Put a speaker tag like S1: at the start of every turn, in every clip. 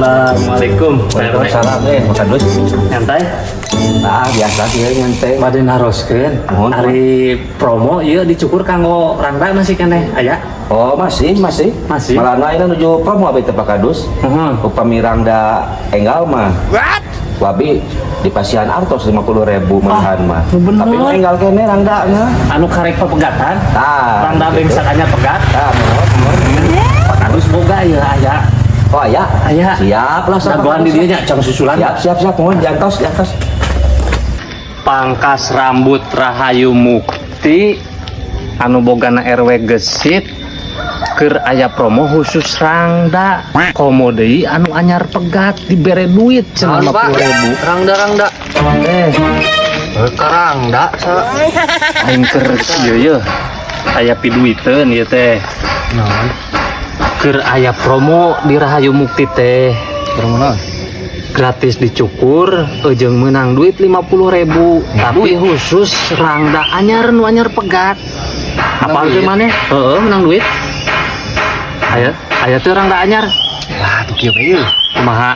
S1: Assalamualaikum.
S2: Waalaikumsalam, Pak Kadus.
S1: Nyantai.
S2: Nah, biasa sih nyantai.
S1: Bade naroskeun.
S2: Mohon.
S1: Ari promo ieu dicukur kanggo rangda masih keneh aya?
S2: Oh, masih, masih.
S1: Masih.
S2: Malah ini nuju promo abi teh, Pak Kadus.
S1: Heeh.
S2: Upami rangda enggal mah.
S3: What?
S2: Ku abi dipasihan artos 50.000 meureun mah.
S1: Bener.
S2: Tapi nu enggal keneh rangda na.
S1: Anu karek pepegatan.
S2: Tah.
S1: Rangda
S2: gitu.
S1: bengsak anya pegat.
S2: Tah, mohon, mohon.
S1: Pak Kadus boga ieu aya.
S2: Oh, aya.
S1: Aya.
S2: Siap lah, sama
S1: Dagoan di dieu nya cang susulan.
S2: Siap, siap, siap. Mohon diantos, diantos.
S1: Pangkas rambut Rahayu Mukti anu bogana RW Gesit keur aya promo khusus rangda, komo deui anu anyar pegat dibere duit cenah 50.000.
S4: Rangda, rangda.
S1: Eh,
S4: Karangda sa.
S1: Aing keur ieu ye aya piduiteun ieu teh.
S4: Naon?
S1: Keur aya promo di Rahayu Mukti teh.
S4: Promo naon?
S1: Gratis dicukur jeung menang duit 50.000, tapi khusus rangda anyar, nu anyar pegat. Apa
S4: Menang
S1: teu
S4: duit?
S1: Maneh heeh menang duit, aya aya teu rangda anyar?
S4: Lah, tuh kieu bae.
S1: Kumaha?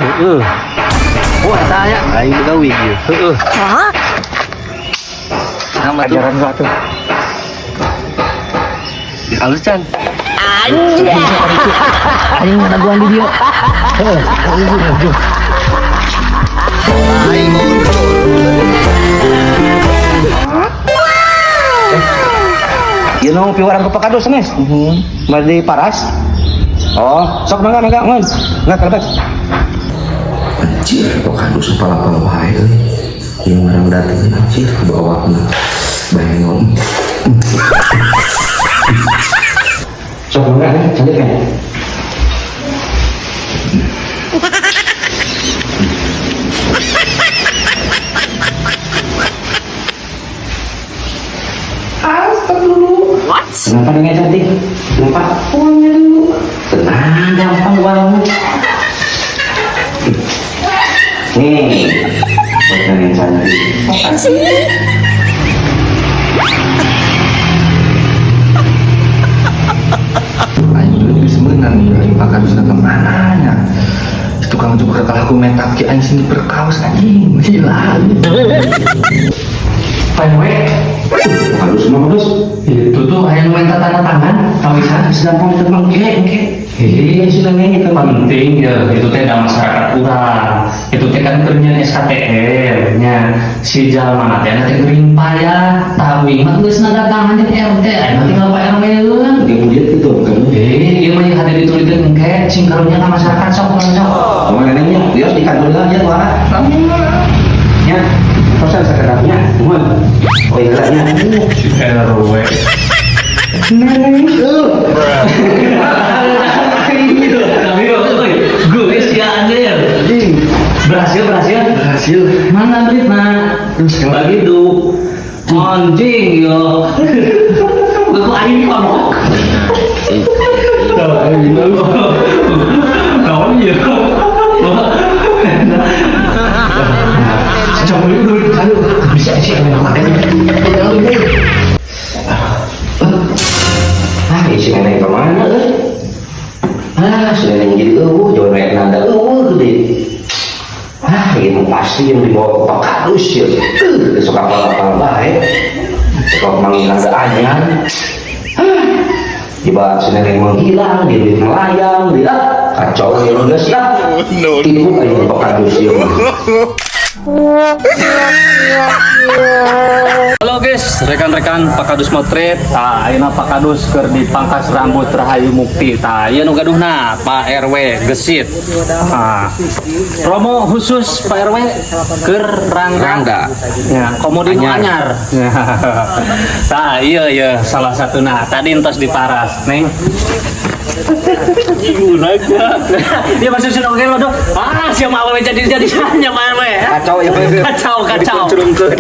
S1: Heeh, oh, eta aya.
S4: Aing boga wig ieu.
S1: Heeh.
S4: Nama tuh.
S1: Ajaran gua tuh.
S4: Halus can.
S1: Aing ngadaguan di dieu. Heeh.
S3: Aing muncul.
S2: Ieu nu piwarang ku Pak Kadus geus. Mari paras. Oh, sok mangga, mangga, mohon. Mangga kalebet.
S5: Anjir, Pak Kadus apal-apal wae euy. Ieu ngarang dateng anjir bawakna. Bayang.
S2: Sok mangga ya, cantik kan? Ah, stop dulu.
S3: What?
S2: Kenapa dengan cantik? Kenapa? Uangnya dulu. Tenang, gampang uangmu. Nih, buat kalian cantik.
S5: Aing duit geus meunang ieu, aing Pak Kadusna ka mana nya? Si tukang cukur kalah ku menta ki aing sini perkaos anjing. Gila.
S1: Pak RW.
S2: Pak Kadus mah Kadus.
S1: Itu tuh aya nu minta tanda tangan tawisan.
S2: Gampang ditembang ke, ke.
S1: Hei,
S2: Si neneng itu.
S1: Penting ya itu teh da masyarakat urang itu teh kan keur nyieun SKTR nya, si jalma teh teh gering payah, tapi mah geus nadatangan jeung RT, aya mah tinggal Pak RW eun.
S2: Dia kemudian gitu, kan?
S1: Eh, ieu mah yang hadir ditulikeun engke sing karunya ka masyarakat, sok sok.
S2: Oh, nenengnya, dia harus di kantor aja tuh arah. Ya, terus sekedarnya, mohon. Oh iya, nya.
S1: Si RW.
S2: Neneng, tuh.
S1: Tapi euy, geus ya anjir. Berhasil, berhasil.
S5: Berhasil.
S1: Mana duitna? Begitu. Anjing yo. Kok aing kono. Naon ieu? Coba dulu, aduh, bisa sih makan.
S2: Ah, si neneng kemana euy? Ah, si neneng jadi euweuh, jangan naik nanda euweuh gede. Ah, ini mah pasti yang dibawa ke Pak Kadus ya. Besok apal-apal bae. Besok manggil nanda anyar. Ah, tiba si neneng menghilang, dia duit melayang, dia kacau ya geus lah.
S3: No,
S2: Tipu aja Pak Kadus ya mah.
S1: Halo guys, rekan-rekan Pak Kadus Motret. Tah, ayeuna Pak Kadus keur dipangkas rambut Rahayu Mukti. Tah, ieu nu gaduhna Pak RW Gesit. Nah, promo khusus Pak RW keur rangda.
S2: Rangda.
S1: Ya, komo deui nu anyar. Tah, iya iya salah satuna. Tadi entos diparas, Neng. Dia masih sudah oke loh, dok. Ah, siapa awewe jadi jadi nya Pak RW.
S2: Kacau ya, Pak.
S1: Kacau, kacau.
S2: Dikunculungkeun.